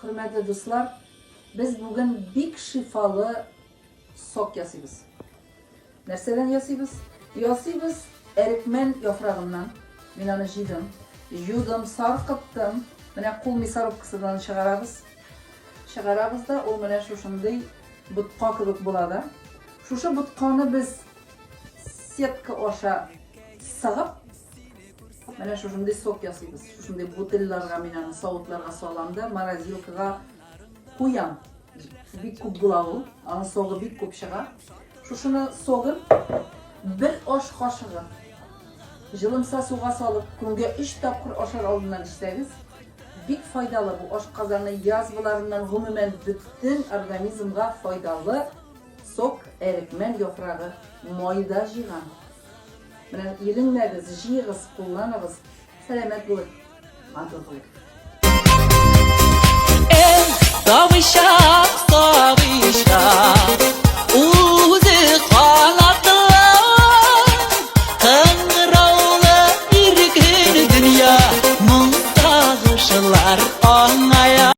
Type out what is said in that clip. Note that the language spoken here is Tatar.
Хөрмәтле дуслар, без бүген бик шифалы сок ясыйбыз. Нәрсәдән ясыйбыз? Ясыйбыз әрекмән яфрагыннан. Мин аны җыйдым, юдым, саркыттым. Менә кул мясорубкасыннан чыгарабыз. Чыгарабыз да, ул менә шушындый ботка кебек була да. Шушы ботканы без сетка аша сыгып, менә шушындый сок ясыйбыз. Шушындый бутыльларга мин аны савытларга салам да, морозилкага куям. Бик күп була ул. Аның согы бик күп чыга. Шушыны согын бер аш кашыгы җылымса суга салып, көнгә 3 тапкыр ашар алдыннан эчсәгез, бик файдалы бу ашказаны язваларыннан, гомумән, бөтен организмга файдалы сок әрекмән яфрагы майда җыйган. Менә иренмәгез, җыегыз, кулланыгыз. Сәламәт булыйк, матур булыйк. Эх, сабый чак, сабый чак, үзе канатлы, кыңгыраулы иркен дөнья, моң сагышлар аңа.